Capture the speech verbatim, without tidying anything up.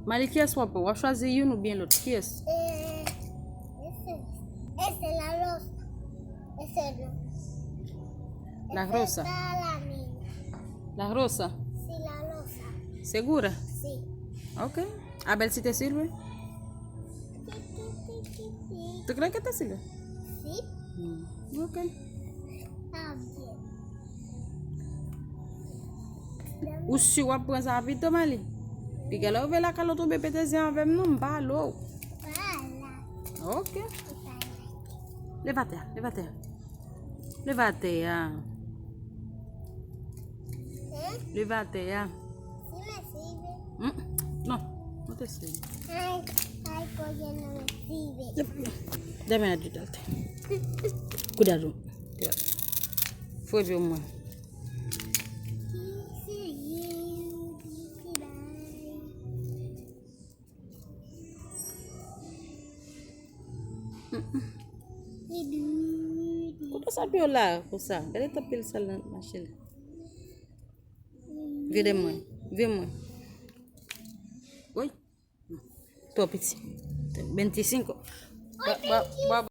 Mali, kiyès w ap pran? W ap chwazi youn oubyen lòt? Kiyès? Eh, ese, ese la rosa. Ese no. La rosa. Ese está la niña. La rosa. Sí, la rosa. Segura? Sí. Ok. A ver si te sirve. Ti, ti, ti, ti, ti. ¿Tú crees que te sirve? Sí. Mm, ok. Está bien. Ou si w ap pran sa rapid tou, Mali? Piga lè w vle lakay lòt ou bebe te zen avè m non, m pa lo. Voilà. Ok. Está bien. Leve atè a, leve atè a. Leve atè a. ¿Eh? Leve atè a. Sí me sirve. Mm, non, no te sirve. Ay, ay, porque no me sirve. Dame ayudarte. Cuidado. Fwe pye mwen. Kote sa pye w la konsa? Gade tan pil sal nan machin la. Vire mwen. Vire mwen. Woy. Twò piti. Venticinco. Bwa, bwa, bwa.